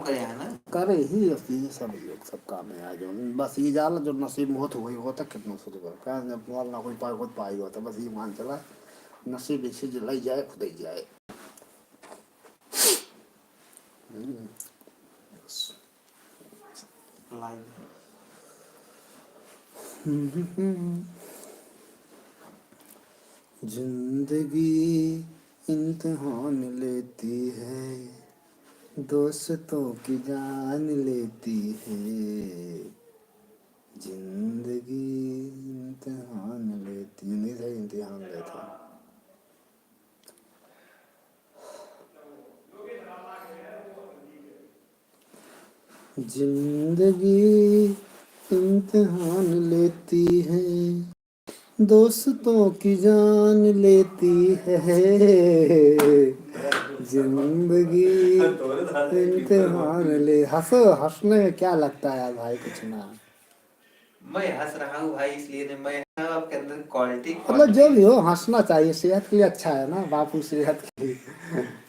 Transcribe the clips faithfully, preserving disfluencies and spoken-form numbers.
करे है ना? करे ही अब ये सब लोग, सब काम में आ जाओ। बस ये जाला जो नसीब में होत, वही होता, कितना सोच कर। का जब मोल ना कोई पाए, होत पाई होता, बस ये मान चला, नसीब ऐसे जो लई जाए, खुद ही जाए। हम्म। Live। जिंदगी इम्तिहान लेती है, दोस्तों की जान लेती है। जिंदगी इम्तिहान लेती, जिंदगी से इम्तिहान लेती है। जिंदगी इम्तिहान लेती है, दोस्तों की जान लेती है। जिंदगी इम्तिहान ले, हंसो, हंसने में क्या लगता है यार भाई, कुछ ना। मैं हंस रहा हूँ भाई, इसलिए नहीं, मैं आपके अंदर quality, मतलब, जो भी हो, हंसना चाहिए, सेहत के लिए अच्छा है ना, बापू, सेहत के लिए।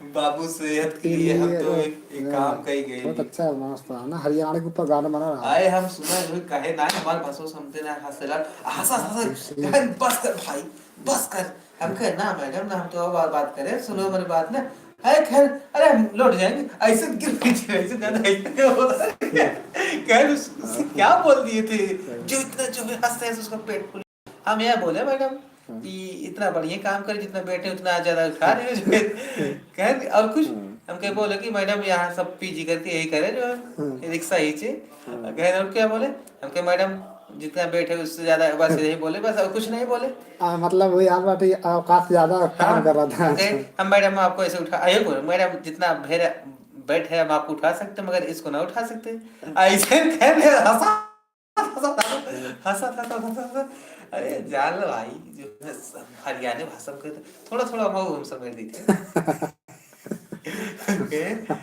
बाबू सेहत के लिए हम तो एक, एक हाँ, काम कही गए बहुत भी। अच्छा है, मस्त है ना, हरियाणा के ऊपर गाना बना रहा है। आए हम सुना जो कहे ना, हमारे भाषा समझते ना, हंस रहा, हंस, हंस, हंस, बस कर भाई, बस कर। हम कहे, "ना मैडम, ना, हम तो और बात करें, सुनो हमारी बात ना।" है खैर, अरे हम लौट जाएंगे, ऐसे क्यों कीजिए, ऐसे ज्यादा, ऐसे क्यों होता है? कह रहे, "उस-, उससे क्या बोल दिए थे, जो इतना जो है हंसते हैं, उसका पेट फूल।" हम यह बोले, "मैडम, हाँ। कि इतना बढ़िया काम करे, जितना बैठे उतना ज्यादा उठा रहे हो।" कह रहे, और कुछ हाँ। हम कहे बोले कि, "मैडम, यहाँ सब पीजी करके यही करे जो है, हाँ। रिक्शा ही चे।" हाँ। कह रहे, "और क्या बोले?" हम कहे, "मैडम, जितना बैठे उससे ज्यादा," बस यही बोले, बस और कुछ नहीं बोले। आ, मतलब वही आप बात, औकात ज्यादा काम हाँ। कर रहा था। कहे, "हम मैडम आपको ऐसे उठा," ये बोले, "मैडम जितना भेर-, बैठे हम आपको उठा सकते, मगर इसको ना उठा सकते।" ऐसे कह रहे, हंसा हंसा था, हंसा था, हंसा था। अरे जान लो भाई, जो है सब हरियाणवी भाषा में कहते, थोड़ा थोड़ा हम, हम समझ लेते हैं। ओके।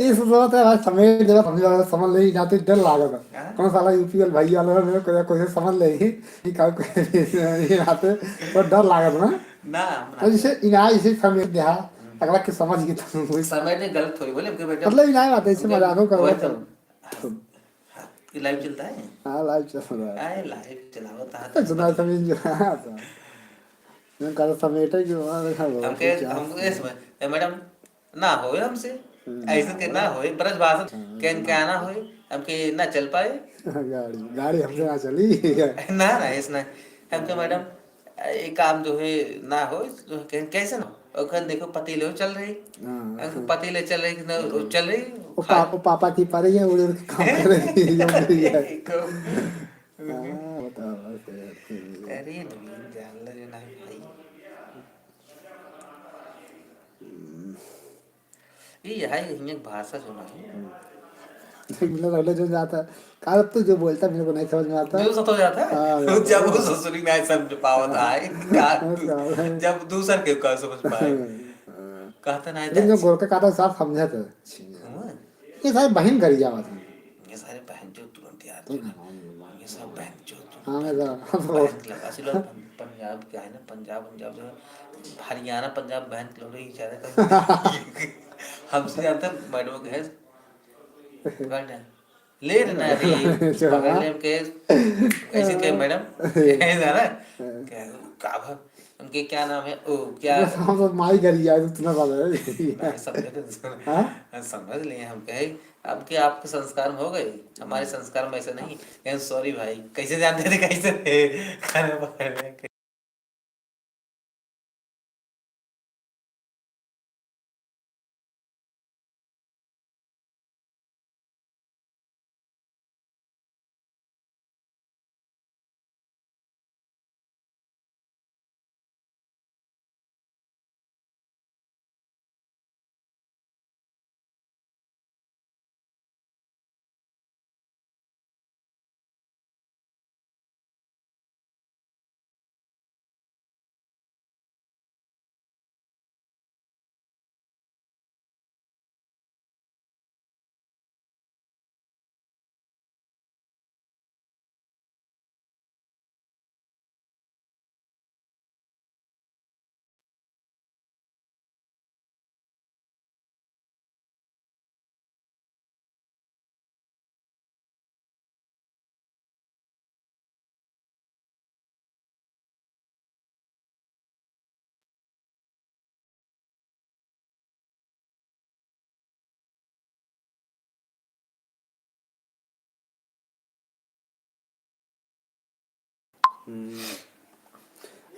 ये सोचो तो भाई, समझ देगा, समझ लेगा, समझ ले, यहाँ तो डर लागत है। हाँ? कौन साला यूपी वाला भाई वाला है, मेरे को कोई समझ ले, ये का कोई, ये यहाँ पे तो डर लागत ना। ना, ना। तो जैसे इनाय इसे समझ गया, हम्म। अगला के समझ गया तो समझ में गलत थोड़ी बोले, हमके बेटा मतलब इनाय बात है, इसे हमके मजाक हो कर वो रहा एकदम था। हाँ, ये live चलता है? हाँ, live चल रहा है। आए, live चलावत है तो तो इतना समझ जो आया था। मैं कहा, समेटे क्यों? हाँ, देखा, बहुत हमके, अच्छा। हमको ये समझ, "ए, मैडम, ना होए हमसे।" हम्म, ऐसे के ना ना होए। होए, ब्रजभाषा हाँ, के, ना के आना होए। होए, हमके ना चल पाए। गाड़ी, गाड़ी हमसे ना चली। ना, ना, ऐसे ना। हमके, "मैडम, ये काम जो है ना हो, तो कह-, कैसे ना हो?" और कह, "देखो, पतीले चल रही।" हाँ, और हाँ। पतीले चल रही कि ना, हाँ। चल रही, वो खा- पा-, वो पापा की परी है, उड़ उड़ के काम कर रही है, ये उड़ रही है। को- हाँ, बताओ, बताओ, बताओ। अरे नवीन, जान लो जो ना है भाई। हम्म। ये है, ये हिंदी भाषा जो ना है। हम्म। देख, मिला रहले जो जाता है। काल तो जो बोलता है, मेरे को नहीं समझ में आता। जो सतो जाता है? हाँ, जब वो हाँ। ससुरी में समझ पावत हाँ। है, का-, हाँ, हाँ। जब दूसर के का समझ पाए। हाँ। कहते नहीं लेकिन जो जाए। गोरखे कहता है, साफ समझा था। हाँ। ये सारे बहन घर ही जावा था। ये सारे बहन जो तुरंत याद तो है ना। हाँ, ये सब बहन जो हाँ, मैं तो बहन के लगा, असली लोग पं-, पंजाब के है ना, पंजाब, पंजाब जो है, हरियाणा, पंजाब बहन के लोग ही ज्यादा कर। हमसे ज्यादा मैडम के है। पकड़ ले। ले रे ना रे, जो पकड़ हाँ। ले हमके, ऐसे के मैडम, ऐसा ना, क्या, का भा-, उनके क्या नाम है? ओ, क्या? हम तो माई गरिया है, उतना बात है। नहीं, समझे तो, हाँ? समझ लिए हम कहे, अब क्या आपके संस्कार में हो गए? हमारे संस्कार में ऐसे नहीं। कहें, "Sorry भाई, कैसे जानते थे, कैसे थे?" खाना पकड़ रहे हैं। हम्म।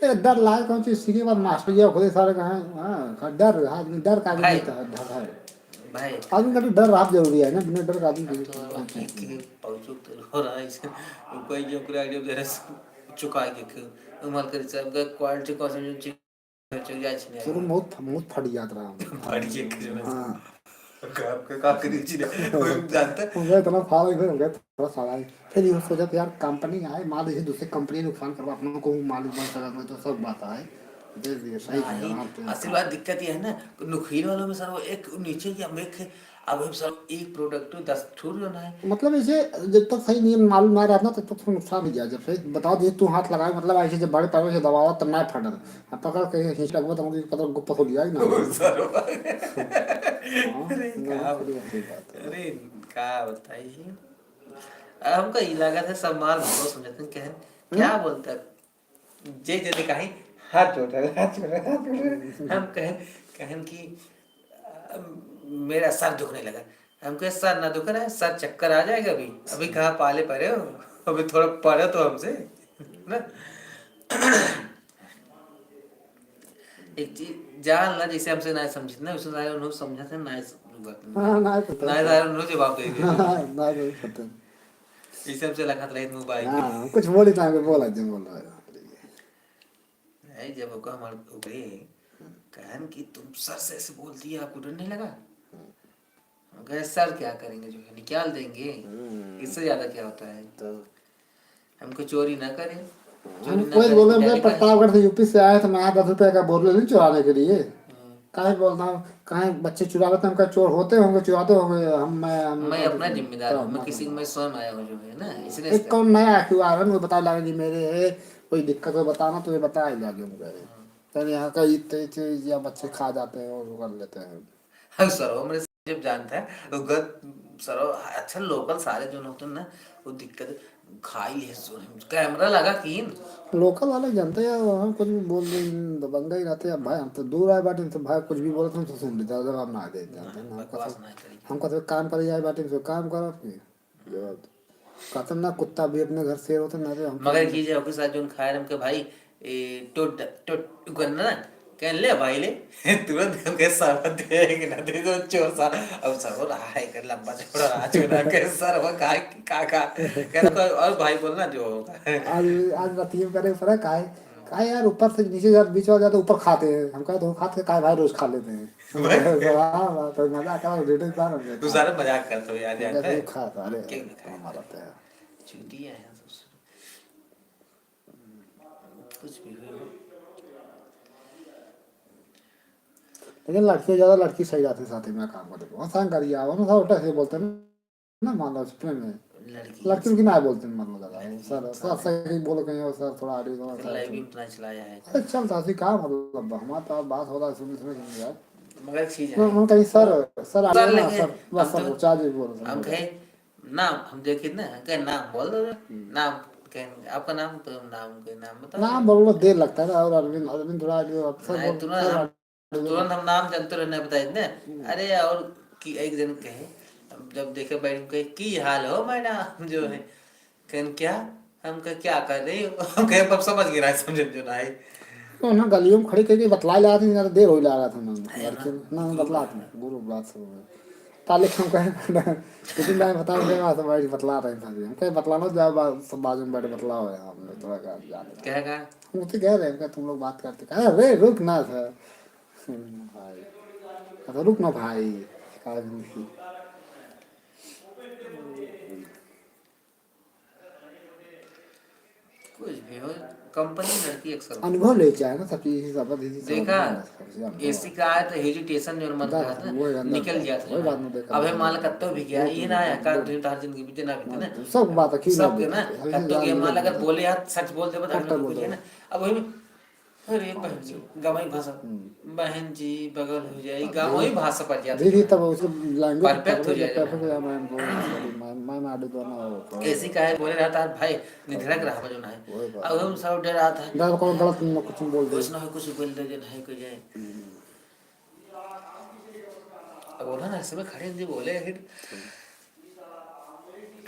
ए, डर लागे कौन चीज सीखे के बाद मास्टर जी खुद ही सारे कहे, हाँ, का डर, आदमी डर का आगे भाई, नहीं था, डर है। भाई। आदमी का तो डर रहा जरूरी है ना, बिना डर का आदमी अब तो कुछ नहीं एक, है। एक पाउचो तेल हो रहा है, इसे कोई जो पूरा आइडिया दे रहा है, चुका के, उमल कर सब का क्वालिटी कौन सा जो चीज चल जाए, छिने शुरू आइडिया। बहुत, बहुत फट जात रहा हम। फट गया कि जो है। हाँ। आपका का करी जी ने, कोई जानता है? उनका इतना फाड़ा इधर हो गया, थोड़ा साला है। फिर ये सोचा था, यार, कंपनी आए, मान लीजिए दूसरी कंपनी नुकसान करवा, अपनों को मालिक बन सका, मैं तो सब बात आए। दे दिए, सही किया, नहीं, वहाँ पे असल बात दिक्कत ये है ना, नुकील वालों में सर वो एक नीचे की हम एक, अब हम सर एक प्रोडक्ट दस ठो जो ना है। मतलब, इसे जब तक सही नियम मालूम ना रहता, तब तक तो नुकसान ही जाए। जब सही बता दिए, तू हाथ लगाए, मतलब, ऐसे जब बड़े पैरों से दबावा, तब ना फटत। अब पकड़ के खींच लगवा, तो पता गुप्पा खोल लिया कि ना। ओ, सर। हाँ, अरे, ना, का, सही बात है। अरे, का बताई? अब हमका ई लागत है, सब माल भरो समझते हैं, कहन, हम्म? क्या बोलता है? जे जने कहीं, "हाथ जोड़ रहे, हाथ जोड़ रहे, हाथ जोड़ रहे।" हम कहें, कहें कि, "अ, मेरा सर दुखने लगा।" हम कहे, "सर ना दुख रहा है, सर चक्कर आ जाएगा अभी। अभी कहाँ पाले पड़े हो? अभी थोड़ा पढ़ो तो हमसे।" ना? एक चीज जान ला, जैसे हमसे ना समझित ना, वैसे ना उन्हों समझत है, ना स-, बात नहीं। हाँ, ना पता ना है। सारे उन्हों जवाब दे दे। हाँ, ना पता है। इसे हमसे लखत रहित मोबाइल। हाँ, कुछ बोली तो हमको बोला, जो बोल रहा है। नहीं, जब ओका हमार ओकरे कहन कि तुम सर से ऐसे बोल दिया, आपको डर नहीं लगा? हम कहे, "सर क्या करेंगे, जो है, निकाल देंगे। हम्म। इससे ज्यादा क्या होता है?" तो हमको चोरी ना करे। चोरी हम ना कोई करे बोले, तो हम डरे कहे, काहे? "प्रतापगढ़ से, यूपी से आए, तो मैं यहाँ दस रुपया का बोतल नहीं चुराने के लिए।" हम्म। काहे बोलता हूँ, काहे बच्चे चुरावत हैं, हमका चोर होते होंगे, चुराते होंगे, हम, मैं, हम मैं अपना जिम्मेदार हूँ, मैं किसी, मैं स्वयं आया हूँ जो है ना, इसलिए एक कौन नया क्यू आर है, वो बतावे लगा कि मेरे है, कोई दिक्कत हो बताना, तो ये बताए लगे हमको। हाँ। तो यहाँ का इतने चीज या बच्चे खा जाते हैं और वो कर लेते हैं। हाँ, सर, वो मेरे जब जानता है, वो गद-, सर, अच्छा, लोकल सारे जो होते हैं ना, वो दिक्कत खाई है, सो कैमरा लगा कीन। लोकल वाले जानते हैं, वहाँ कुछ भी बोल रहे हैं, दबंगा ही रहते हैं। अब भाई, हम तो दूर आए बाटे, तो भाई कुछ भी बोलत हैं, तो सुन लेते हैं, जवाब ना दे, जानते हैं ना, हम बकवास कथम, ना करी। हम कथम काम करे जाए बाटे, तो काम करब की? जवाब दो। कहते ना, कुत्ता भी अपने घर शेर होते ना, तो हम मगर तो की जाए, ओके साथ जोन खाए, हम के भाई, ए, टोट, टोट, गन्ना ना, कह ले भाई ले, तुरंत हम के साथ दे कि ना दे दो, चोर सा, अब सब रहा है, कर लंबा चौड़ा रहा, चुना के सर, वो का, का, का, कह रहा, और भाई बोलना जो होगा। आज, आज रात में करे फर्क आए, का यार, ऊपर से नीचे जाते, बीच वाला जाते, ऊपर खाते हैं। हम कहे, "तो खाते काय भाई, रोज खा लेते हैं।" भाई। हाँ, बात है, मजाक कर, रेडियो बार हो गया। तू सारे मजाक करते हो यार, जानता है? खा सारे, क्यों नहीं खाए? हमारा तो है। चूतिया है ससुर। कुछ भी हो। लेकिन लड़कियों ज्यादा, लड़की सही रहती साथ में काम करते। बहुत सारे गरिया, वो ना, उल्टा से बोलते हैं ना, मान लो, प्रेम में। लड़की लड़की उड़की ना बोलते हैं, मान लो, ज्यादा। लड़की सर, सर, सर। सही बोलो कहीं, और सर, थोड़ा आगे दो, लेकिन सर। लाइव भी उतना चलाया है। अरे, चल, साथी, का मतलब, हमारा तो बात होता है, सुन, सुन, सुन यार। मगर चीज ना, है। हम कहीं, सर, सर, सर, आगे ना, लेकिन सर, बस, हम सर, तो, चार्ज भी बोलो, सर, हम बोलो। कहे, नाम, हम देखे ना, कहे, "नाम बोल दो।" हम्म। नाम, कहे, "आपका नाम?" तो नाम, कहे, "नाम बताओ।" नाम बोलने में देर लगता है ना, और अरविंद, अरविंद थोड़ा आगे, सर, नहीं, बोल, तुरंत सर, हम तुरंत हम नाम जानते रहे, नहीं बताए इतने। हम्म। अरे, और कि एक जन कहे, जब देखे बैठ के, "की हाल हो मैडम?" जो है, हम्म। कहन, "क्या?" हम कहे, "क्या कर रही हो?" हम कहे, "अब समझ गया, समझ जो ना है।" तो ना गलियों में खड़ी करके बतलाए ला रही, ज्यादा देर हो ला रहा था ना, है ना? लड़के ना, ना, गुरु बतला बात। था, गुरु बात सब है। ताले हम कहे, "लेकिन मैं बता रहे, बात भाई बतला रहे हैं सभी।" हम कहे, "बतलाना जाओ, बा-, सब बाजू में बैठ बतलाओ यार, हम लोग थोड़ा सा जाने दो।" कहेगा? हम तो कह रहे हैं, "तुम लोग बात करते।" कहा, "अरे, रुक ना सर।" भाई, अब रुक ना भाई, का नहीं। कुछ भी हो, कंपनी लड़की अक्सर होती है। अनुभव ले के आए ना, सब चीज, सब चीज, सब देखा, अनुभव है, सब चीज अनुभव है। एसी का आए तो हेजिटेशन जो मन बस, करत ना, वही अंदर निकल था। जात वही है। बात में देखा, अब है वही माल बात कत्तो भी गया, बहुत ये ना आया, का बहुत दिन तार जिंदगी बीते ना बीते ना। हाँ, सब बात है, की सबके बात ना, है। अभी कत्तो जान के माल अगर बोले यार, सच बोल दे, बता, कत्तो बोल दे। ना। अब वही में अरे बहन जी, गाँव ही भाषा। हम्म। बहन जी, बगल हो जाई, हाँ, गाँव ही भाषा पड़ जाता है। दीदी, तब उसको language perfect हो जाए। Perfect हो जाए, मैं बोल, मैं, मैं ना आडू दोनों हो, तो ऐसी काहे बोले रहता है भाई, निधड़क रहा जो ना है। वही बात अब है। हम सब डर रहा था। डर कौन गलत न कुछ बोल दे। कुछ ना हो, कुछ बोल दे, जो नहीं कुछ जाए। हम्म। अब बोला ना, ऐसे में खड़े हैं जी, बोले फिर।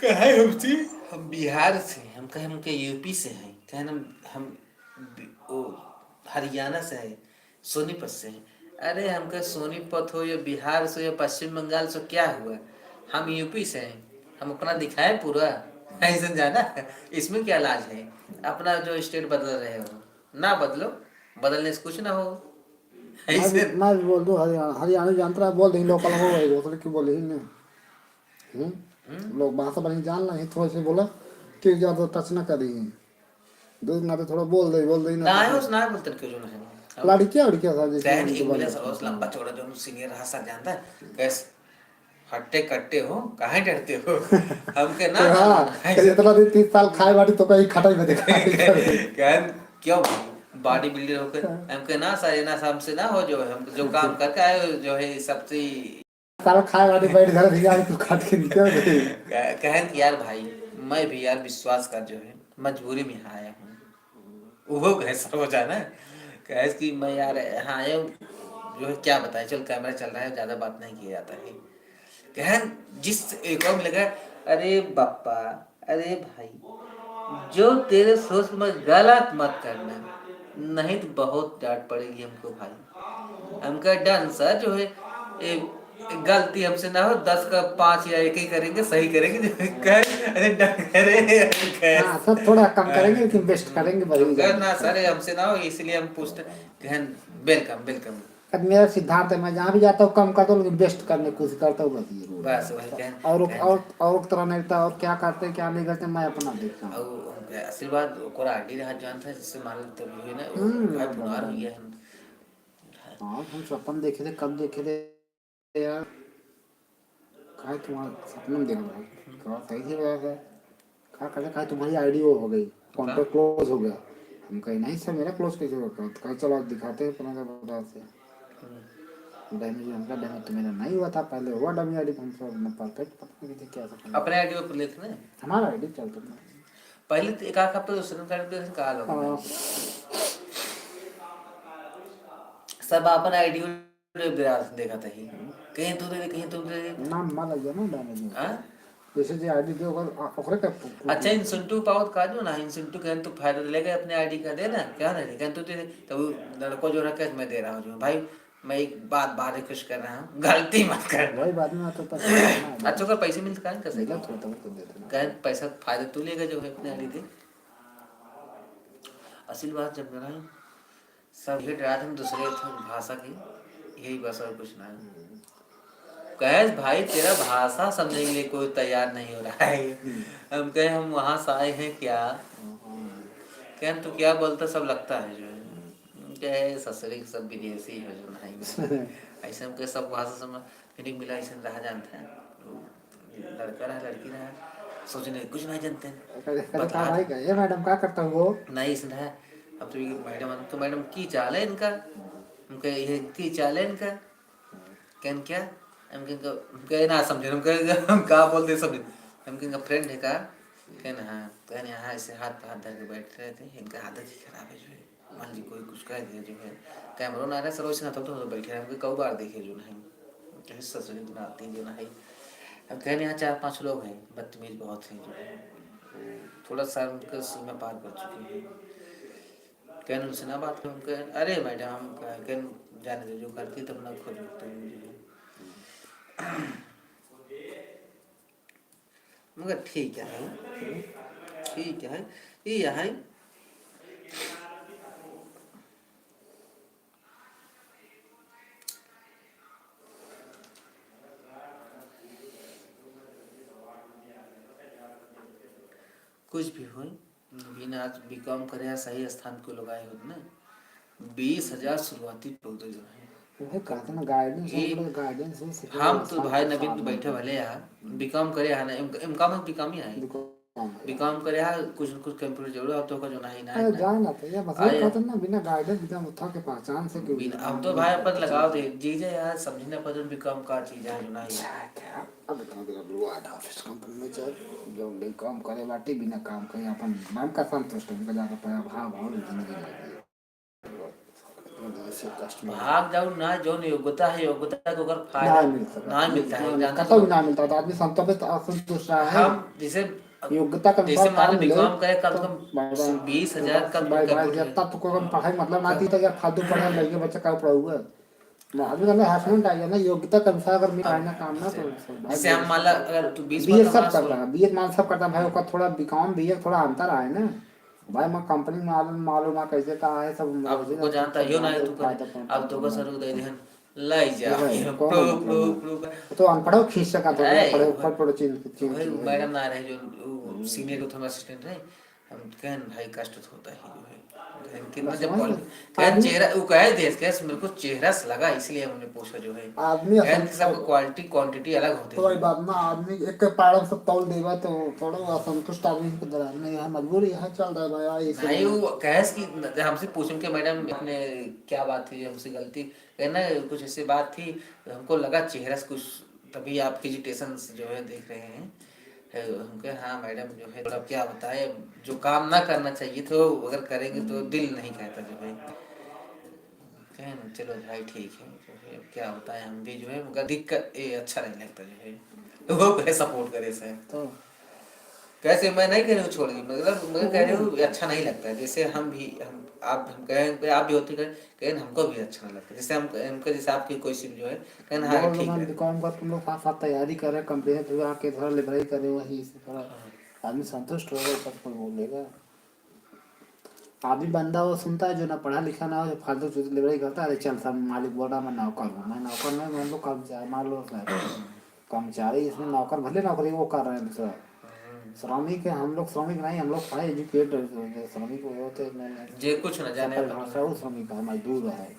कहे हमसे, हम बिहार से, हम कहे हमके यूपी से हैं। कहन हम बि-, ओ, हरियाणा से है, सोनीपत से है। अरे, हमका सोनीपत हो या बिहार से या पश्चिम बंगाल से क्या हुआ, हम यूपी से हैं, हम अपना दिखाए पूरा। ऐसे जाना, इसमें क्या लाज है? अपना जो स्टेट बदल रहे हो, ना बदलो, बदलने से कुछ ना हो। मैं ऐसे भी, मैं भी बोल दूँ हरियाणा, हरियाणा जानता है, बोल देंगे लोकल हो, वही बोल के बोले ही नहीं। हम्म? हम्म? लोग भाषा बड़ी जान ला, थोड़ा से बोला कि ज्यादा टच ना करी। दूर ना तो थोड़ा बोल दे, बोल दे ना ना तो आयो, ना बोलते क्यों जो नहीं। लड़कियां, लड़कियां सब जैसे सैन उनको इंग्लिश बोले। और लंबा चौड़ा जो सीनियर रहा सर जानता है, कैसे हट्टे कट्टे हो, काहे डरते हो? हमके ना, तो हाँ, ऐसे इतना दिन तीस साल खाए बाटी तो कहीं खटाई में देखा। कहन, क्यों बॉडी बिल्डर होकर? हाँ। हमके ना सर, ये ना हमसे ना हो जो है, हम जो काम करके आए हो जो है सबसे साला खाए वाले बैठ घर भैया, तू काट के निकल गए। कह-, कहन कि यार भाई, मैं भी यार विश्वास कर जो है, मजबूरी में आया हूँ। वो कहे सर हो जाना, कहे कि मैं यार यहाँ आया हूँ, जो है क्या बताए, चल कैमरा चल रहा है, ज्यादा बात नहीं किया जाता है। कहन जिस एक और मिल गया, अरे बापा, अरे भाई, जो तेरे सोच में गलत मत करना, नहीं तो बहुत डांट पड़ेगी हमको भाई। हमका डन सर जो है, ए, गलती हमसे ना हो, दस का पाँच या एक ही करेंगे, सही करेंगे। कहे, अरे डन, अरे, कहे। हाँ, सब थोड़ा कम करेंगे, लेकिन बेस्ट करेंगे, बढ़िया हम कहे, ना जाएगा। सर, हमसे ना हो, इसलिए हम पूछते, कहन, वेलकम, वेलकम। अब मेरा सिद्धांत है, मैं जहाँ भी जाता हूँ, कम कर दो, लेकिन बेस्ट करने की कोशिश करता हूँ, बस ये rule है। बस वही कहन, और, कहन। और, और तरह नहीं रहता, और क्या करते, क्या नहीं करते, मैं अपना देखता हूँ। और आशीर्वाद, ओकरा आइडी रहा जानता है, जिससे मान लो तभी हुई ना, वो हम्म, भाई बराबर। पुनार हुई है हम। हाँ, हम सपन देखे थे, कब देखे थे यार? काहे तुम्हारा सपना में देख रहा है? थोड़ा सही से रहा है। का कहते, काहे तुम्हारी आईडी वो हो गई, कॉन्टैक्ट का? क्लोज हो गया। हम कहे, "नहीं सर, मेरा क्लोज कैसे होगा?" तो कहे, "चलो, आज दिखाते हैं अपना बताओ से।" हम्म। डैमेज, हमका डैमेज तो मेरा नहीं हुआ था, पहले हुआ डमी आईडी, हम सब अपना परफेक्ट पता नहीं क्या सब अपने आईडी पर लेते ना? हमारा आईडी चलता था। पहले तो एक आध हफ्ता दूसरे का आईडी पे का लोग हाँ। सब अपन आईडी रे बिराज देखत ही। कहीं तू दे दे, कहीं तू दे दे। नाम मत लगिया ना डैमेज में। हाँ? जैसे जे आईडी दे ओकर, आ, ओकरे का पु-, पु-, अच्छा, इंसेंटिव पावत का जो ना, इंसेंटिव कहन तू फायदा लेके अपने आईडी का दे ना, क्या ना, कहन तू दे दे, तब वो लड़को जो रखे, "मैं दे रहा हूँ जो, भाई, मैं एक बात, बात रिक्वेस्ट कर रहा हूँ, गलती मत कर।" वही बात में तो पता है ना। अच्छा, ओकर पैसे मिलत का, कैसे? मिलत हो, तब तो देते ना। कहन पैसा फायदा तू लेके जो है अपने आईडी दे। असल बात जब ना सब ये डरात हम दूसरे थे भाषा की, यही बस और कुछ ना है। हम्म। कहे, "भाई, तेरा भाषा समझने के लिए कोई तैयार नहीं हो रहा है।" हम्म। हम कहे, "हम वहाँ से आए हैं क्या?" हम्म। कहे, "तू क्या बोलता, सब लगता है जो है।" हम्म। कहे, "ससुरी के सब विदेशी है जो नहीं।" ऐसे हम कहे, "सब भाषा समझ।" फिर एक मिला ऐसे रहा जानते हैं, वो लड़का रहा, लड़की रहा, सोचने कुछ नहीं जानते हैं। अरे, अरे, बता का भाई का, "ए मैडम, का करता हो?" नहीं, ऐसे रहा, अब तो ये मैडम, तो मैडम की चाल है इनका, उनके ये की चाल है इनका, कहन क्या, हम कहन का, हम कहे ना समझे, हम कहे, हम का बोलते समझे, हम कहन का फ्रेंड है का, कहन हाँ, कहन यहाँ ऐसे हाथ पे हाथ धर के बैठ रहे थे, इनका आदत ही खराब है जो है। मान ली कोई कुछ कह दिया जो है, कैमरा ना रहे, सर, वैसे ना तो, तो बैठे हैं, हमके कई बार देखे जो नहीं, कहीं ससुरी की नाती जो नहीं। अब कहने यहाँ चार पांच लोग हैं, बदतमीज बहुत हैं जो है, वो थोड़ा सा उनका सीमा पार कर चुके हैं। कहने उनसे ना बात करो, हम कहें, "अरे मैडम, हम कह-, कहने जाने दो, जो करती तब ना खुद भुगतेंगे जो है।" मगर ठीक है, ठीक है, ये है। कुछ भी होई, बिना आज बीकॉम करे सही स्थान को लगाए होत ना, बीस हजार शुरुआती पौधे जो है। उहे कहते ना, गाइडेंस हो, ये पूरा गाइडेंस हो, सीखे हम तो साल भाई के नवीन साल तो में। बैठे भले यार, बीकॉम करे है ना, एम, एमकॉम है, बीकॉम ही है। बीकॉम है। बीकॉम करे है, कुछ न कुछ कंप्यूटर जरूर, अब तो ओकर जो नहीं ना अरे है ना। जान ना तो, ये बस ये आए। कहते ना, बिना गाइडेंस, बिना उठा के पहचान से क्यों बिन-, बिना हम तो गाइडेंस भाई अपन पहचान लगाओ से। दे, जी जे यार, समझी ना पर बीकॉम का चीज है, जो नहीं है। अच्छा, क्या? अब इतना देर अब लोग आधा ऑफिस कंपनी में चल, जो बीकॉम करे बाटी, बिना काम करे अपन मन का संतुष्ट, उनका जाकर पया भाव, भाव जिंदगी लगी। भाग जाऊ ना, जौन योग्यता है, योग्यता के ओकर फायदा ना मिल सकता। ना मिलता है, ना, जानते कतौ हो? भी ना मिलता, तो आदमी संतुष्ट, असंतुष्ट रहा है। हम जैसे योग्यता के अनुसार जैसे मान लो काम मिले, बीकॉम करे, कम से तो कम बाईस, बीस हजार, कम से कम बाईस हजार, तब तो कोई पढ़ाई मतलब ना थी, तो यार फालतू पढ़े लगे बच्चा का पढ़ाऊगा। ना, आदमी का ना harassment आ गया ना, योग्यता के अनुसार अगर मिल पाए ना काम ना, तो अब सब भाई जैसे हम मान ला, अगर तू बीस बीए में सब कमास करता हो। है, बीए मान सब करता है भाई, ओकर थोड़ा बीकॉम, बीए थोड़ा अंतर आए ना। भाई, मैं कंपनी में मालूम, मालूम है कैसे का है सब, अब मुझे वो ना जानता ही हो ना, फायदा तू कर, फायदा कौन अब तो बस करता है। रुक दे देहन, लाई जा, वो है, कौन प्रो, मतलब प्रो, ना? प्रो कर। तो अनपढ़ो खींच सका था, अरे, पढ़े, वो, पढ़, पढ़ो चीज, चीज वही की है। मैडम ना रहे जो, वो हम्म। सीनियर को थोड़ा असिस्टेंट रहे, हम कहन भाई कष्ट तो होता ही जो है। कहन कितना बस जब वही कॉल, ना। कहन आदमी चेहरा, वो कहे देख के मेरे को चेहरा से लगा, इसलिए हमने पूछा जो है। आदमी कहन असंतुष्ट सबको हो। क्वालिटी, क्वांटिटी अलग होती तो वही है। बात ना, आदमी एक के पाड़व से तौल देवा तो थोड़ा असंतुष्ट आदमी को दरार नहीं है, मजबूरी यहाँ चल रहा है भाई, ये सब नहीं, नहीं। वो कहे कि हमसे पूछें कि मैडम आपने क्या बात थी, हमसे गलती, कहना कुछ ऐसी बात थी, हमको लगा चेहरा से कुछ, तभी आपकी एजिटेशन जो है देख रहे हैं। है, हम कहे, "हाँ मैडम, जो है थोड़ा क्या बताए, जो काम ना करना चाहिए तो अगर करेंगे तो दिल नहीं कहता जो है।" कहे ना, "चलो भाई ठीक है, जो है क्या बताए, हम भी जो है मगर दिक्कत ये अच्छा नहीं लगता जो है।" वो कहे सपोर्ट करे से। तो कैसे मैं नहीं कह रही हूँ छोड़ दी, मतलब मैं कह रही हूँ ये अच्छा नहीं लगता है। जैसे हम भी, हम, आप, हम कहें, आप भी होते करें, कहें हमको भी अच्छा नहीं लगता। जैसे हम, हमको जैसे आपकी कोई सिम जो है, कहें हाँ, बहुत ठीक लोग है। बीकॉम का तुम लोग साथ साथ तैयारी कर रहे, कंपनी से थोड़ा आके थोड़ा लेबराई कर रहे हो, वही से थोड़ा हाँ। आदमी संतुष्ट होगा, सब कोई बोलेगा। आदमी बंदा वो सुनता है जो ना पढ़ा लिखा ना हो, जो फालतू चीज लेबराई करता है, "अरे चल सब मालिक बोल रहा, मैं नौकर हूँ।" मैं नौकर नहीं, मैं तो कर्मचारी, मान लो सर, कर्मचारी, इसमें नौकर, भले नौकरी वो कर रहे हैं दूसरा। हम्म। श्रमिक है, हम लोग श्रमिक नहीं, हम लोग पढ़े एजुकेटेड श्रमिक होते हैं, मैं, मैं जे कुछ ना जाने, परिभाषा वो श्रमिक है, मजदूर है।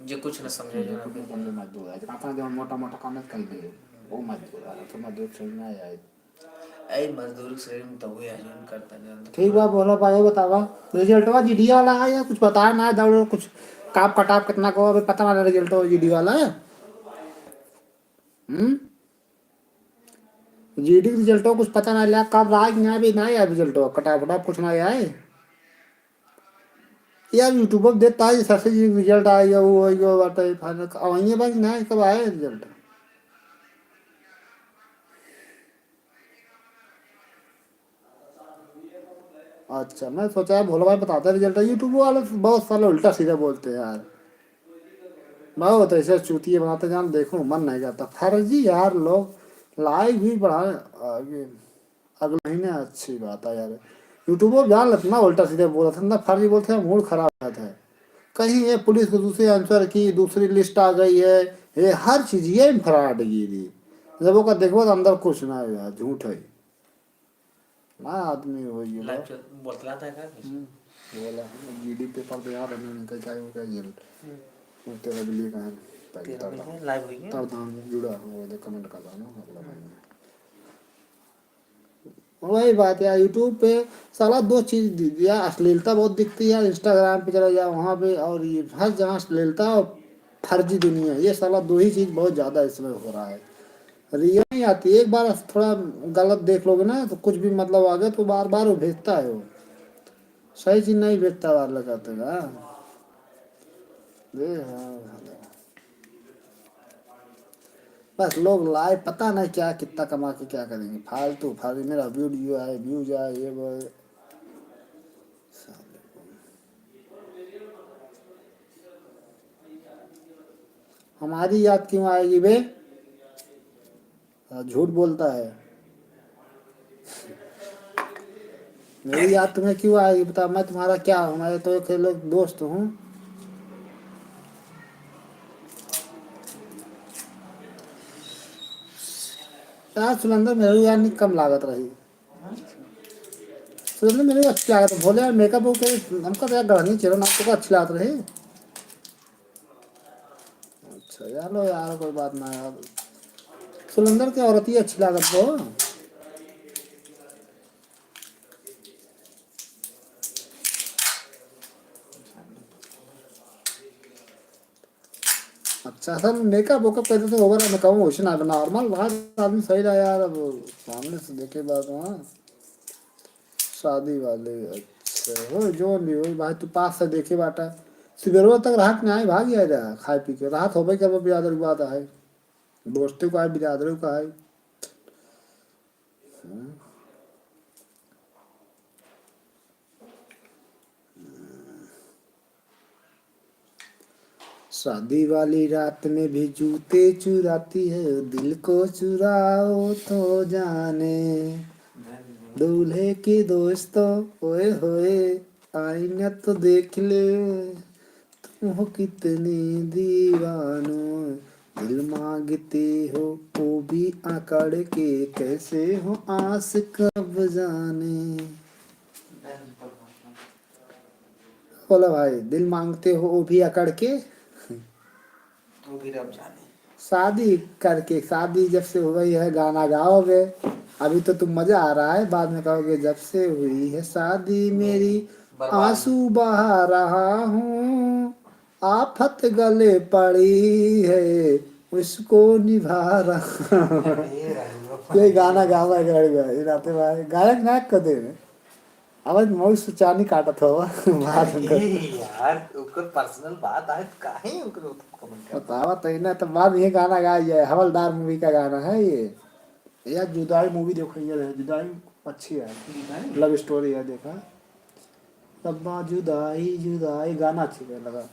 जे कुछ ना समझे, जे जो कुछ ना समझे, मजदूर है। जो अपना जो मोटा मोटा काम कर दे, वो मजदूर है, तो मजदूर समझ में आए। ऐ मजदूर के शरीर में तो हुए है, जो करता जानता। ठीक बा, बोला भाई, बतावा, रिजल्टवा जीडी वाला है या कुछ बताया ना, दौड़ कुछ काप कटाप कितना को, अभी पता ना रिजल्टवा जीडी वाला है। हम्म? जीडी के रिजल्टवा कुछ पता ना लगा, कब आए कि ना, अभी ना आया रिजल्टवा, कटाप कटाप कुछ ना आए। यार, YouTube पर देता है, जैसे जी रिजल्ट आ गया, वो हो गया, बात है, फाइनल, अब वहीं बात ना है, कब आया रिजल्ट? अच्छा, मैं सोचा है भोला भाई बताता है रिजल्ट। YouTube वाले बहुत साले उल्टा सीधा बोलते हैं यार, बहुत ऐसे चूतिए बनाते हैं, जान देखो मन नहीं करता। फर्जी यार, लोग लाइव भी बढ़ा आगे। अगला महीने, अच्छी बात है यार। YouTube पर जान लेते ना, उल्टा सीधा बोलते हैं ना, फर्जी बोलते हैं, मूड खराब रहता है। कहीं ये पुलिस को दूसरी आंसर की दूसरी लिस्ट आ गई है, ये हर चीज ये फ्रॉड गिरी। जब ओका देखबो तो अंदर कुछ ना है यार, झूठ है। ना आदमी हो ये लाइव बात। चल, बोलतला था का कुछ? हम्म, बोला, जीडी पेपर दे आ रहे हैं, कहीं क्या हो गया ये। हम्म। वो तेरा भी लिए कहाँ है? तेरा भी है, लाइव हुई है? तब धाम जुड़ा हो, वो कमेंट कर रहा ना, अगला महीने। वही बात यार, YouTube पे साला दो चीज दि-, दिया, अश्लीलता बहुत दिखती है, Instagram पे चला जाओ वहाँ पे, और ये हर जहाँ अश्लीलता और फर्जी दुनिया, ये साला दो ही चीज बहुत ज्यादा इसमें हो रहा है। रियल नहीं आती, एक बार थोड़ा गलत देख लोगे ना तो कुछ भी मतलब आ गया तो बार बार वो भेजता है वो, सही चीज नहीं भेजता बार लगाते ना। ये हाँ, बस लोग लाइव पता नहीं क्या कितना कमा के क्या करेंगे, फालतू फालतू। मेरा वीडियो आए, व्यूज आए, ये वो। हमारी याद क्यों आएगी बे? हाँ, झूठ बोलता है। मेरी याद तुम्हें क्यों आएगी बता, मैं तुम्हारा क्या हूँ? मैं तो एक लोग दोस्त हूँ। यार सुरेंद्र, मेरी यार नहीं कम लागत रही। सुरेंद्र, मेरी अच्छी लागत है। भोले यार, मेकअप हो के हमका तो यार गढ़नी चेहरा ना तो अच्छी लागत रही। अच्छा यार, लो यार, कोई बात ना यार। सुरेंद्र के औरत ही अच्छी लागत हो। अच्छा, सर, मेकअप वेकअप करते तो ओवर मेकअप वैसे ना, नॉर्मल बात, आदमी सही रहा यार। अब सामने से देखे बात वहाँ शादी वाले, अच्छा, हो जो भी हो भाई, तू पास से देखे बाटा, सुबेरवा तक रात में आए, भाग गया जा, खाए पी के, रात होबे करबो, बिरादर की बात है, दोस्ती का है, बिरादर का है। हम्म। शादी वाली रात में भी जूते चुराती है, दिल को चुराओ तो जाने। दूल्हे के दोस्तों, ओए होए, आईना तो देख ले, तुम हो कितने दीवानो, दिल मांगते हो वो भी अकड़ के, कैसे हो आशिक अब जाने। बोला भाई, दिल मांगते हो वो भी अकड़ के। वो भी रब जाने। शादी करके, शादी जब से हुई है, गाना गाओगे। अभी तो तुम मजा आ रहा है, बाद में कहोगे, "जब से हुई है शादी मेरी, बर्बाद। आंसू बहा रहा हूँ, आफत गले पड़ी है, उसको निभा रहा हूँ।" अरे राम। ये गाना गावा है, गाड़ी में, ये राते भाई, गायक नायक को दे रहे। अब मौज से चानी काटत हो, बात हम कर। ए यार, ओकर personal बात आए त काहे ओकर तुम comment कर? बतावा तो ना, तो बाद ये गाना गाई जाए, हवलदार movie का गाना है ये। यार, जुदाई movie देखो, ये रहे, जुदाई अच्छी है, जुदाई? Love story है, देखा। तब जुदाई, जुदाई गाना अच्छी है, लगा।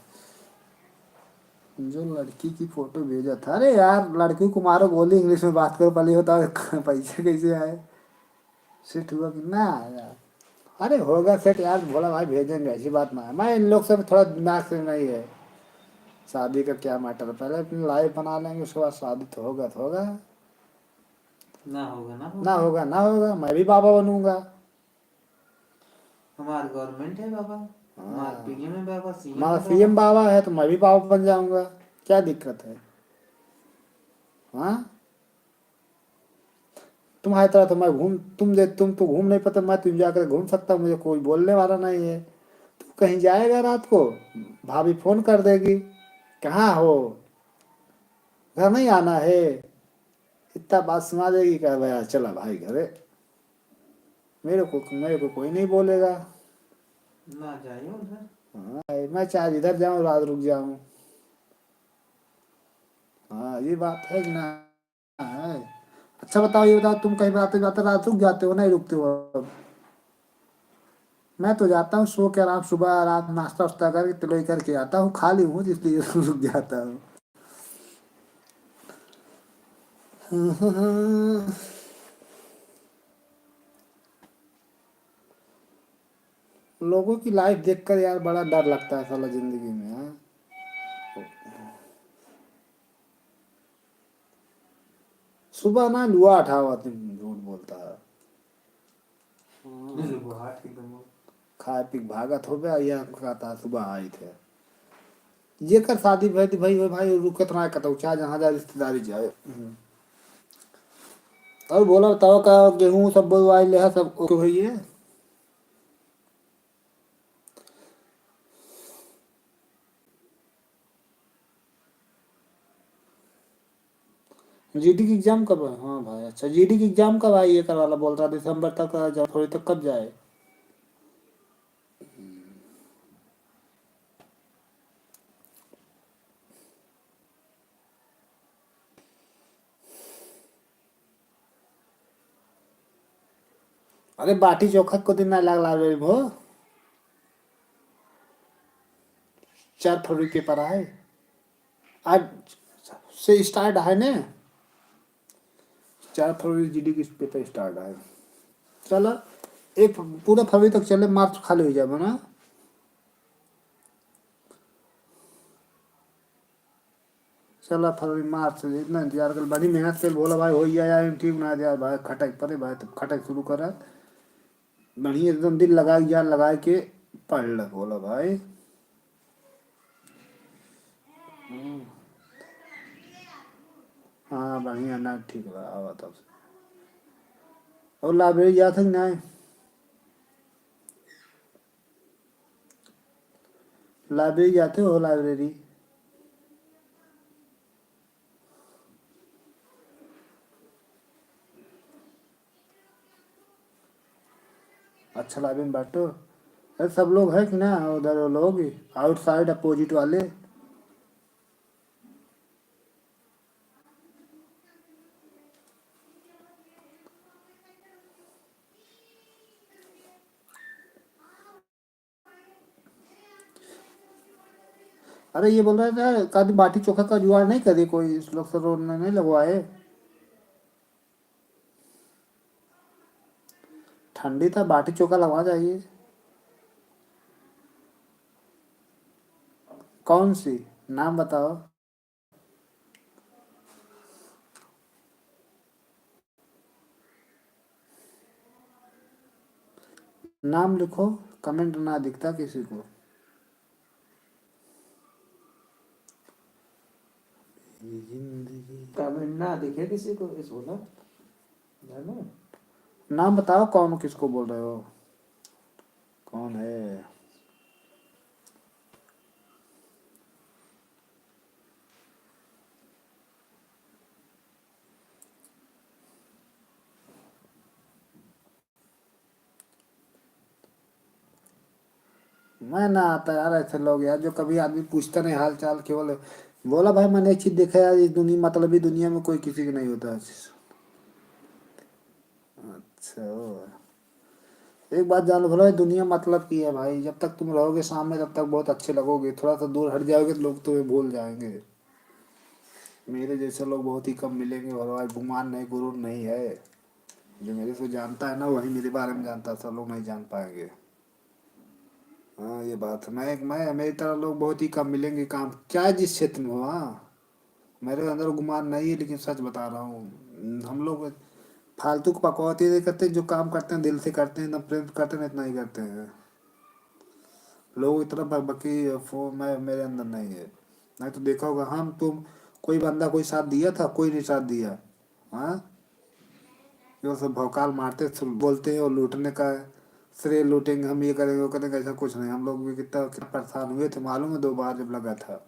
जो लड़की की photo भेजा था, अरे यार, लड़की को मारो गोली, English में बात करो, पहले होता है, पैसे कैसे आए? Set हुआ कि ना आया? अरे होगा set यार, भोला भाई भेजेंगे, ऐसी बात ना है। मैं इन लोग से भी थोड़ा दिमाग से नहीं है। शादी का क्या matter है, पहले अपनी life बना लेंगे, उसके बाद शादी तो होगा तो होगा। ना होगा, ना ना होगा। होगा, ना होगा, मैं भी बाबा बनूंगा। हमार government है बाबा, हमार हाँ। पीएम है बाबा, सीएम हमारा है बाबा। सीएम बाबा है तो मैं भी बाबा बन जाऊंगा, क्या दिक्कत है? हाँ, तुम्हारी तरह तो मैं घूम, तुम दे, तुम तो घूम नहीं पाते, मैं तो enjoy करके घूम सकता हूँ, मुझे कोई बोलने वाला नहीं है। तू कहीं जाएगा रात को, भाभी फोन कर देगी, "कहाँ हो, घर नहीं आना है?" इतना बात सुना देगी, कह, "भैया चला भाई घरे, मेरे को, मेरे को कोई नहीं बोलेगा।" ना जाइए उधर। हाँ, मैं चाहे इधर जाऊँ, रात रुक जाऊँ। हाँ, ये बात है कि ना है? अच्छा बताओ, ये बताओ, तुम कहीं आते जाते रात रुक जाते हो, नहीं रुकते हो? अब मैं तो जाता हूँ सो के आराम, सुबह आराम नाश्ता वास्ता करके, तिलोई करके आता हूँ, खाली हूँ, इसलिए रुक जाता हूँ। लोगों की life देखकर यार बड़ा डर लगता है साला जिंदगी में, हाँ। सुबह ना लुआ उठावा, तुम झूठ बोलता है। लुआ एकदम। खाए पी के भागत होबे, आ यहाँ कहता सुबह आई थे। जेकर शादी भई थी, भई हो भाई, रुकत ना कतौ, चाहे जहाँ जाए रिश्तेदारी जाए। हम्म। और बोला बताओ का गेहूँ सब बोवाई ले है, सब OK होइए? जीडी की exam कब है? हाँ भाई, अच्छा, जीडी की exam कब आई? ये करवाला बोल रहा, दिसंबर तक, जनवरी तक कब जाए? अरे, बाटी चोखा को दिन ना लाग लावे भो। चार फरवरी paper है, आज से start है ने, चार फरवरी जीडी की paper start है। चला, एक पूरा फरवरी तक चले, मार्च खाली हो जाए ना। चला, फरवरी, मार्च से इतना इंतजार कर, बड़ी मेहनत से भोला भाई हो गया यार, ठीक ना यार भाई, खटक पड़े भाई, तब खटक शुरू करा, बढ़िया एकदम दिल लगा के, जान लगा के पढ़ ले भोला भाई। हम्म। हाँ, बढ़िया ना, ठीक बा, आवा तब से। और लाइब्रेरी जात है कि नहीं? लाइब्रेरी जाते हो, लाइब्रेरी? अच्छा, लाइब्रेरी में बैठो। अरे, सब लोग है कि ना उधर, वो लोग outside opposite वाले? अरे, ये बोल रहे थे, कभी बाटी चोखा का जुगाड़ नहीं करे कोई, इस लोग से रोड में नहीं लगवाए? ठंडी था, बाटी चोखा लगवा जाइए। कौन सी? नाम बताओ। नाम लिखो, comment ना दिखता किसी को। जिंदगी। Comment ना दिखे किसी को, इस बोला। जानो? नाम बताओ, कौन किसको बोल रहे हो? कौन है? मैं ना आता यार, ऐसे लोग यार, जो कभी आदमी पूछता नहीं हाल चाल, केवल बोला, "भाई, मैंने एक चीज देखा यार, इस दुनिया, मतलबी दुनिया में कोई किसी की नहीं होता है।" अच्छा, एक बात जान लो भला, दुनिया मतलब की है भाई, जब तक तुम रहोगे सामने, तब तक बहुत अच्छे लगोगे, थोड़ा सा दूर हट जाओगे तो लोग तुम्हें भूल जाएंगे। मेरे जैसे लोग बहुत ही कम मिलेंगे भला, गुमान नहीं, गुरूर नहीं है। जो मेरे से जानता है ना, वही मेरे बारे में जानता है, सब लोग नहीं जान पाएंगे। हाँ, ये बात है। मैं, मैं, मेरी तरह लोग बहुत ही कम मिलेंगे काम, चाहे जिस क्षेत्र में हो। हाँ, मेरे अंदर गुमान नहीं है, लेकिन सच बता रहा हूँ, हम लोग फालतू की बकौती नहीं करते, जो काम करते हैं, दिल से करते हैं, एकदम प्रेम से करते हैं, इतना ही करते हैं। लोग इतना बकबकी, फो-, मैं, मेरे अंदर नहीं है। नहीं तो देखा होगा, हम, तुम, कोई बंदा कोई साथ दिया था, कोई नहीं साथ दिया। हाँ, ये सब भौकाल मारते, बोलते हैं और लूटने का श्रेय लूटेंगे, हम ये करेंगे, वो करेंगे, ऐसा कुछ नहीं। हम लोग भी कितना, कितना परेशान हुए थे, मालूम है, दो बार जब लगा था,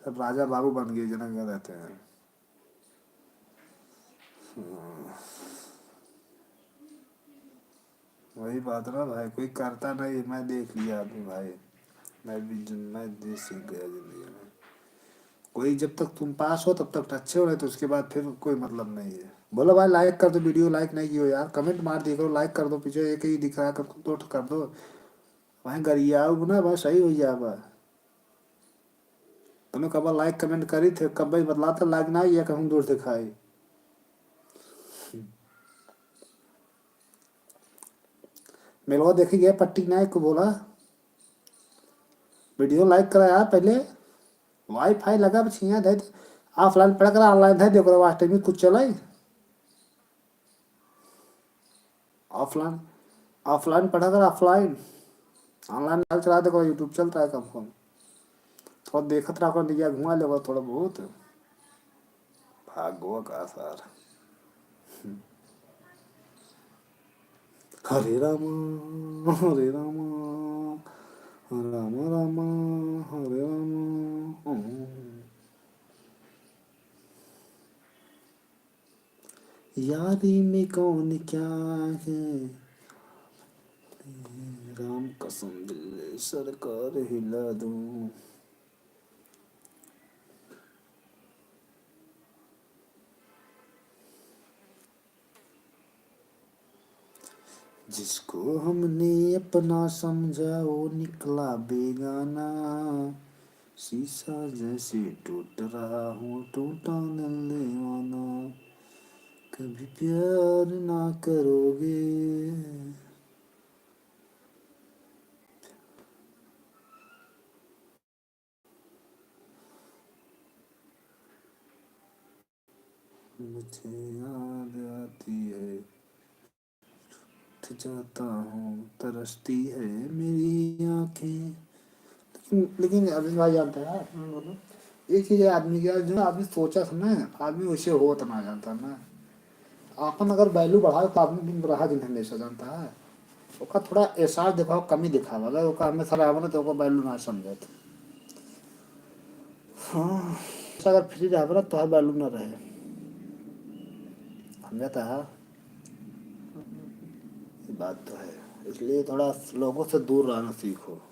सब राजा बाबू बन गए, जनक रहते हैं। हाँ। वही बात ना भाई, कोई करता नहीं, मैं देख लिया अभी भाई, मैं भी जिन-, मैं भी सीख गया जिंदगी में। कोई जब तक तुम पास हो तब तक अच्छे हो, नहीं तो उसके बाद फिर कोई मतलब नहीं है। बोलो भाई, like कर दो, video like नहीं कियो यार, comment मार दिया करो, like कर दो, पीछे एक ही दिख रहा है, कर दो, कर दो। वहीं गरियाओ ना भाई, सही हो जाबा। तुम्हें कब like comment करी थे, कब बतलाता like ना, ये कहूँ दूर से खाई। मेलवा देखी गया पट्टी नायक को बोला, video like करा यार पहले, Wi-Fi लगा बस यहाँ दे, offline पड़ा करा, online दे देखो, वास्ते में कुछ चलाई। Offline, offline पढ़ा कर offline, online मोबाइल चला देखो, YouTube चलता है कम कम। थोड़ा देखत रहा, निगाह घुमा लेगा थोड़ा बहुत। भागो का सार। हरे राम, हरे राम, राम राम, हरे राम। यारी में कौन क्या है, राम कसम दिल सरकार हिला दूं। जिसको हमने अपना समझा, वो निकला बेगाना। शीशा जैसे टूट रहा हूँ, टूटा न लेवाना। कभी प्यार ना करोगे। मुझे याद आती है, उठ जाता हूँ, तरसती है मेरी आँखें। लेकिन, लेकिन अरविंद भाई जानते हैं, मैं बोलूँ, एक चीज़ है आदमी की, जो आदमी सोचा था ना, आदमी वैसे होत ना जानता ना। आपन अगर value बढ़ावे तो आदमी बिन रहा जिन्हें नहीं सो जानता है। ओका थोड़ा एहसास दिखाओ, कमी दिखाओ। अगर ओका हमेशा रहबो ना तो ओका value ना समझत। हाँ, अगर free रहबो ना तो हर value ना रहे। समझता है? ये बात तो है। इसलिए थोड़ा लोगों से दूर रहना सीखो।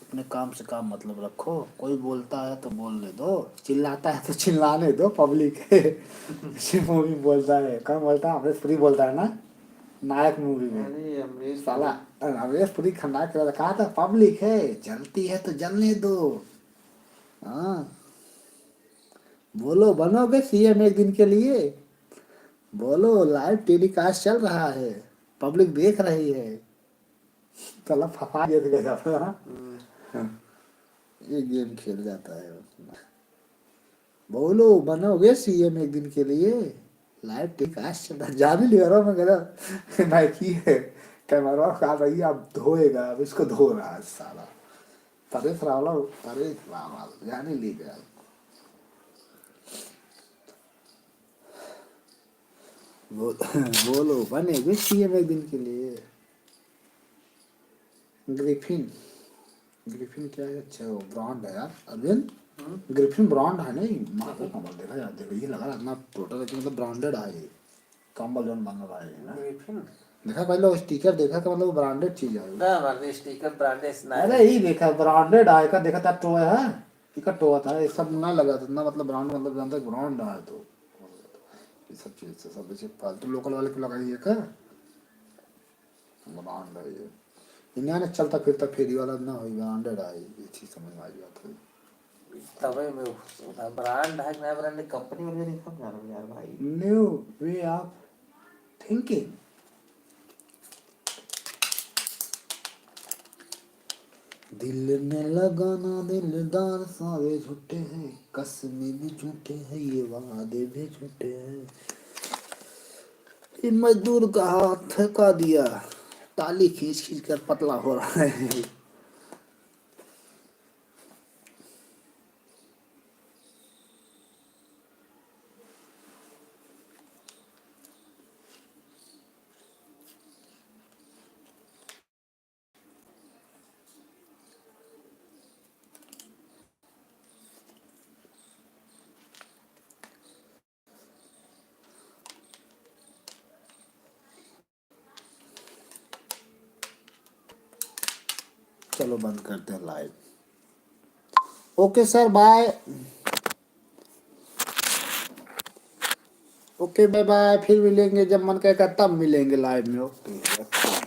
अपने काम से काम मतलब रखो। कोई बोलता है तो बोलने दो, चिल्लाता है तो चिल्लाने दो public। जैसे वो भी बोलता है, कौन बोलता है? अमरीश पुरी बोलता है ना, नायक मूवी में। अरे, अमरीश साला, पुरी। अमरीश पुरी खन्ना के कहा था, "पब्लिक है, जलती है तो जलने दो।" हाँ, बोलो, बनोगे सीएम एक दिन के लिए? बोलो, लाइव टेलीकास्ट चल रहा है, पब्लिक देख रही है। साला फंसा दिया था गजब, हाँ? हम्म। हाँ। ये गेम खेल जाता है। बोलो, बनोगे सीएम एक दिन के लिए? लाइव टेलीकास्ट चल रहा, जान ही लिया रहा मैं, गला नाइकी है, कैमरा खा रही है, अब धोएगा, अब इसको धो रहा है साला। परेश रावल, परेश रावल, जान ही ली गया। बो-, बोलो, बने भी सीएम एक दिन के लिए। ग्रिफिन, ग्रिफिन क्या है? अच्छा, वो ब्रांड है यार, अरविंद। हम्म। ग्रिफिन ब्रांड है नहीं, मारो कंबल देखा यार, देखो, ये लगा रहा इतना टोटल है कि मतलब ब्रांडेड है ये। कंबल जौन बनल है ना। ग्रिफिन? देखा पहले वो स्टिकर देखा कि मतलब ब्रांडेड चीज है। ना, हमारे स्टिकर ब्रांडेड ना अरे, है। ये देखा, ब्रांडेड है, का देखा था, टो है, ये का टो था, ये सब ना लगा था, ना मतलब ब्रांड, मतलब जानता है ब्रांड है तो। ये सब चीज से, सब चीज फालतू लोकल वाले को लगाइए का? ब्रांड है ये। इंडिया में चलता फिरता फेरी वाला ना होई, ब्रांडेड है, ये चीज समझ में आई बात है। तबे में उधर ब्रांड है कि ना ब्रांड, कंपनी वाले नहीं समझ रहे यार भाई। New way of thinking। दिल ने लगाना दिलदार सारे झूठे हैं, कसमें भी झूठे हैं, ये वादे भी झूठे हैं। ये मजदूर का हाथ थका दिया, टाली खींच खींच कर पतला हो रहा है। चलो बंद करते हैं live. Okay sir, bye. Okay, bye bye, फिर मिलेंगे, जब मन कहेगा तब मिलेंगे लाइव में। ओके, अच्छा।